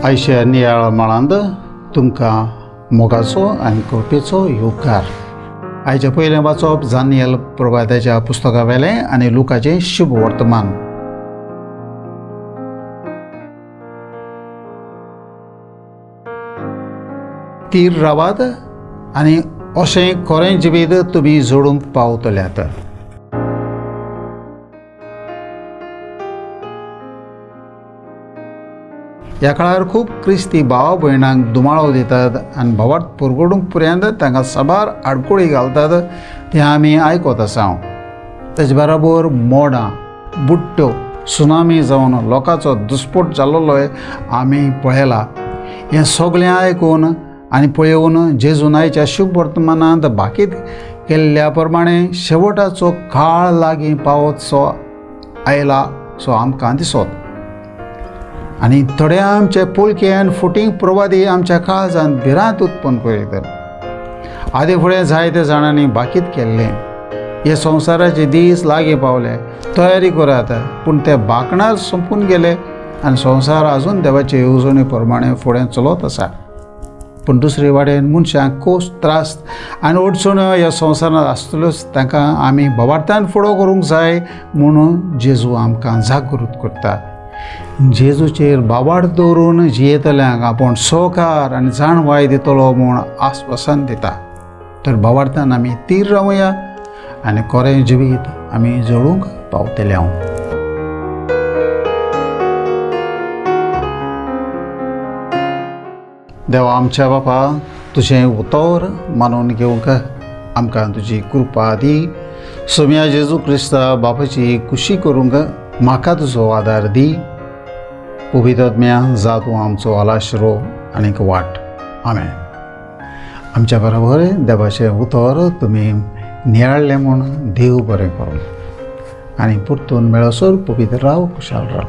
आयच्या नियाळ माळांत तुमकां मोगाचो आनी कृपेचो येवकार. आयचें पयलें वाचप जानियल प्रभाताच्या पुस्तका वेलें आनी लुकाचें शुभ वर्तमान. तीर रावात आनी अशें खरें जिवीत तुमी जोडूंक पावतल्यात. ह्या काळार खूब क्रिस्ती भाव भयणांक दुमाळो दितात आनी भावार्थ पुरगडूंक पर्यंत तांकां साबार आडकुळी घालतात तें आमी आयकत आसा. तेजे बराबर मोडां, बुट्ट्यो, सुनामी जावन लोकांचो दुस्पोट जाल्लोय आमी पळयला. हें सगळें आयकून आनी पळोवन जेजून आयच्या शुभ वर्तमानांत भाकीत केल्ल्या प्रमाणे शेवटाचो काळ लागीं पावतसो आयला सो आमकां दिसत. आनी थोडे आमचे पोलके आनी फुटींग प्रवादी आमच्या काळजांत भिरांत उत्पन्न करीत. आदी फुडें जायते जाणांनी भाकीत केल्लें, हे संवसाराचे दीस लागीं पावले, तयारी करात. पूण ते बाकणार सोंपून गेले आनी संवसार अजून देवाचे येवजणे प्रमाणे फुडें चलत आसा. पूण दुसरे वाटेन मनशांक खोस, त्रास आनी अडचण्यो ह्या संवसारांत आसतल्योच, तांकां आमी बोवार्थान फुडो करूंक जाय म्हणून जेजू आमकां जागृत करता. जेजूचेर बाबाड दवरून जियेतल्यांक आपूण सहकार आनी जाणवाय दितलो म्हूण आस्वासन दिता. तर बाबार्थान आमी तीर रावया आनी खरें जिवीत आमी जोडूंक पावतले. हांव देवा आमच्या बापा, तुजें उतर मानून घेवंक आमकां तुजी कृपा दी. सोम्या जेजू क्रिस्ता बापाची खुशी करूंक म्हाका तुजो आदार दी. पवित्र जा तूं आमचो आलाशिरो आनीक वाट. आमेन. आमच्या बरोबर देवाचें उतर तुमी नियाळ्ळें म्हूण देव बरें करूं आनी परतून मेळसर पवित्र राव, खुशाल राव.